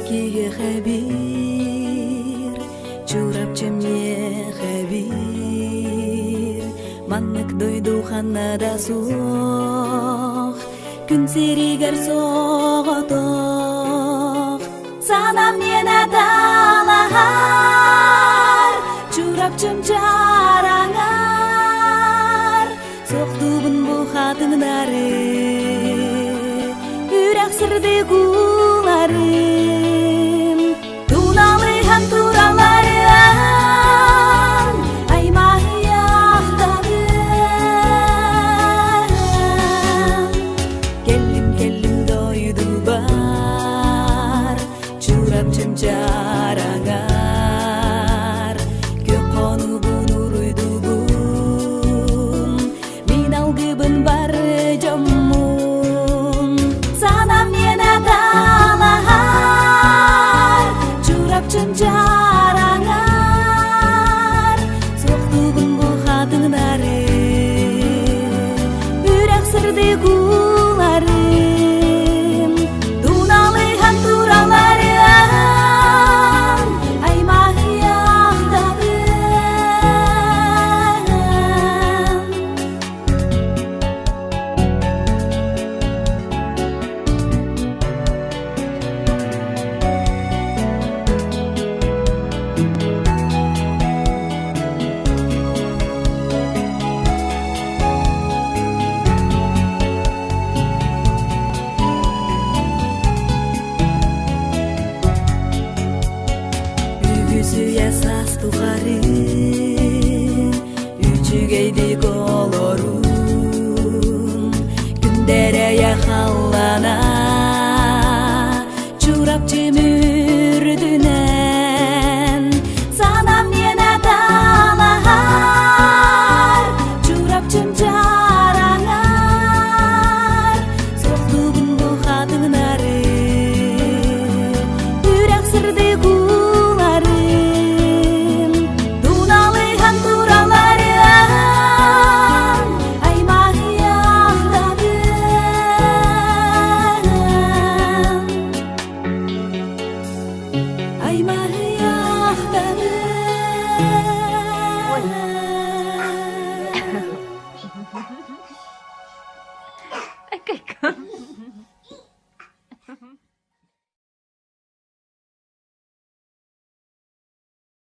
Киһиэхэ биир, Чурапчы миэхэ биир, Маннык дойду ханна да суох, Күн сиригэр соҕотох. Санам миэнэ талаһар, Чурапчым чараҥар, Суохтуубун бу хатыҥнары, Үрэх сырдык ууларын, Туналыһан туралларын, Аймаһыйахтарын. Кэллим, кэллим дойдубар, Чурапчым чараҥар, Күөх хонуубун уруйдуубун, Мин алгыбын бары дьоммун. Санам миэнэ талаһар, Чурапчым чараҥар, Суохтуубун бу хатыҥнары, Үрэх сырдык ууларын, Туналыһан туралларын, Аймаһыйахтарын. Үгүс үйэ саас тухары үчүгэйдик олоруу.